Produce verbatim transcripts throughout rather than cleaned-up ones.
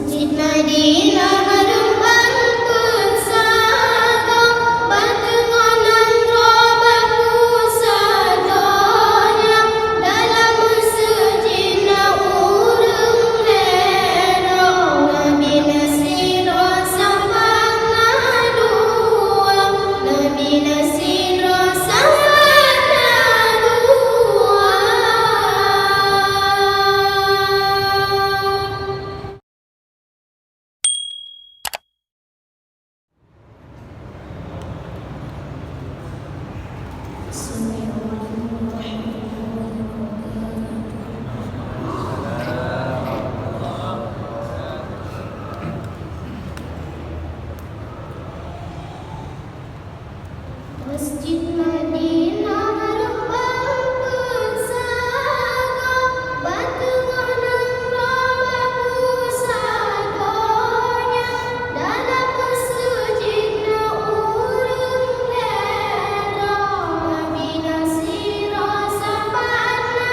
Cit Madinah reumbang peusagoe, bak teungoh nanggroe bak pusat donya. Dalam meuseujid na ureuëng lhée droe, Nabi na sidroe, sahabat na dua. Nabi na sidroe, sahabat na dua. Masjid Madinah reumbang peusagoe, bak teungoh nanggroe bak pusat donya. Dalam meuseujid na ureuëng lhée droe, Nabi na sidroe, sahabat na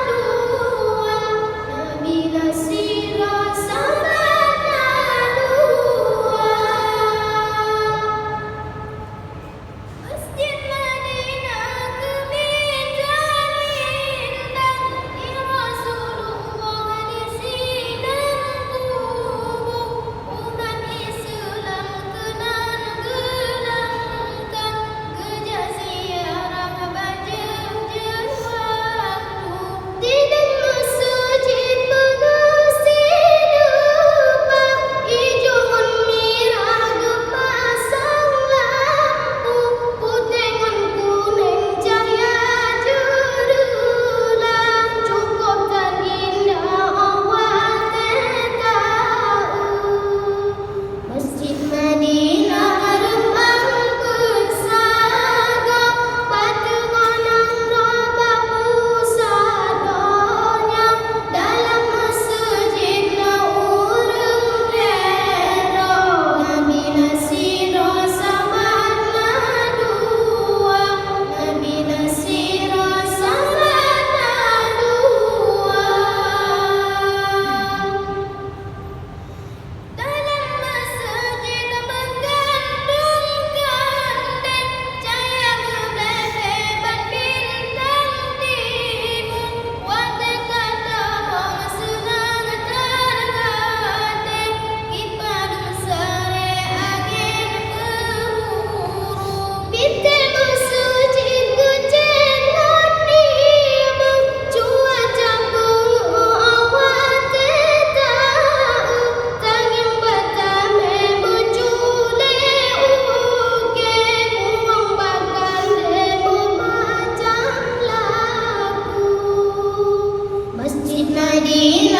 dua. Nabi na sidroe, sahabat na dua. Masjid Madinah keubiet lindang, di Rasulullah di sinan kubu. Umat Islam keunan geulangkah, geujak ziarah bak jeuem-jeuem waktu. Di dalam meuseujid beungoh sileupah, ijo ngon mirah geupasang lampu, putéh ngon kunéng cahya jeureulah, cukôp that indah 'oh watée taeu. Masjid Madinah reumbang peusagoe, bak teungoh nanggroe bak pusat donya. Dalam meuseujid na ureuëng lhée droe, Nabi na sidroe, sahabat na dua. Nabi na sidroe, sahabat na dua. Dalam meuseujid meugandong kandé, cahya meubléh-bléh ban bintang timu. Watée ka tamong seunang that até, ipadub sare angén meururu. Bintéh meuseujid geucék ngon imeum, cuaca beungoh awak teuta, tangieng bak tamé meuculék ukée, puwang bak kandé meumacam lagu. Masjid Madinah